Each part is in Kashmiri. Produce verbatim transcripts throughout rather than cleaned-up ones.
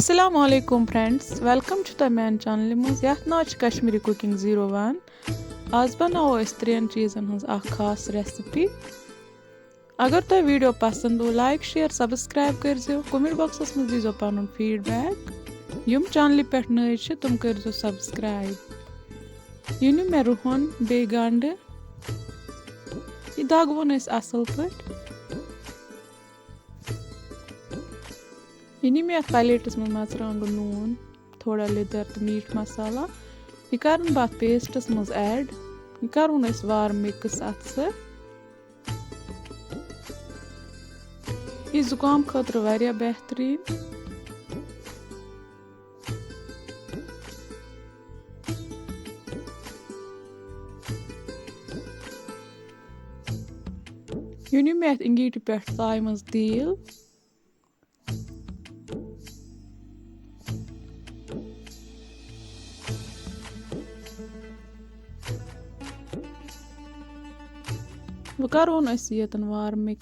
السلام علیکم friends، welcome چھُ تۄہہِ میانہِ channelہِ منٛز یَتھ ناو چھُ Kashmiri Cooking zero one. آز بناوو أسۍ ترٛٮ۪ن چیٖزن ہٕنٛز اکھ خاص recipe. اگر تۄہہِ video پسند او، like share subscribe کٔرزیو، comment boxس منٛز دیٖزیو پنُن feedback. یِم channelہِ پٮ۪ٹھ نٔے چھِ تِم کٔرزیو subscribe. یہِ نیوٗ مےٚ رُہن بیٚیہِ گنڈٕ، یہِ دگوُن أسۍ اصل پٲٹھۍ. یہِ نی مےٚ یَتھ پلیٹَس منٛز مرژٕوانٛگُن، نوٗن، تھوڑا لیٚدٕر تہٕ میٖٹھ مصالہ. یہِ کَرُن بہٕ اَتھ pasteَس منٛز add. یہِ کَرُن أسۍ وارٕ mix اَتھ سۭتۍ. یہِ زُکام خٲطرٕ واریاہ بہتریٖن. یہِ نیوٗ مےٚ اَتھ اِنگیٖٹہِ پٮ۪ٹھ تایہِ منٛز تیٖل. وۄنۍ کَرون أسۍ ییٚتٮ۪ن وارٕ mix.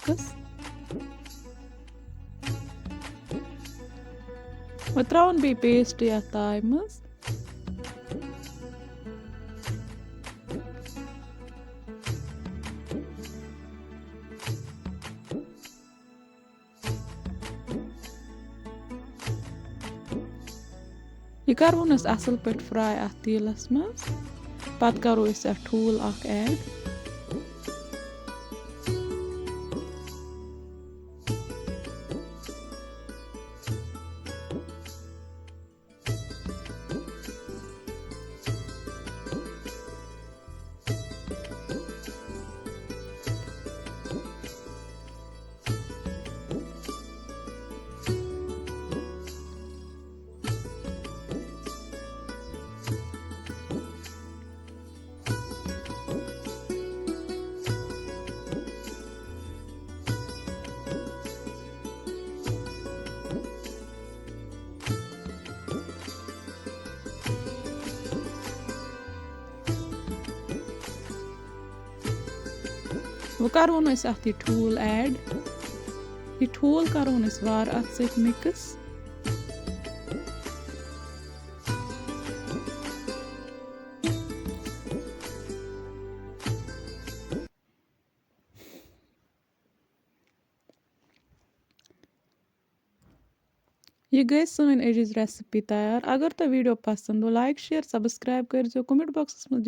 وۄنۍ ترٛاوُن بیٚیہِ paste یَتھ تایہِ منٛز. یہِ کَرون أسۍ اَصٕل پٲٹھۍ fry اَتھ تیٖلَس منٛز. پَتہٕ کَرو أسۍ اَتھ ٹھوٗل اَکھ add. وۄنۍ کَرون أسۍ اَتھ یہِ ٹھوٗل add. یہِ ٹھوٗل کَرون أسۍ وارٕ اَتھ سۭتۍ mix. یہِ گٔے سٲنۍ أزِچ recipe تیار. اگر تۄہہِ video پسند او، like share subscribe کٔرزیو، comment boxس منٛز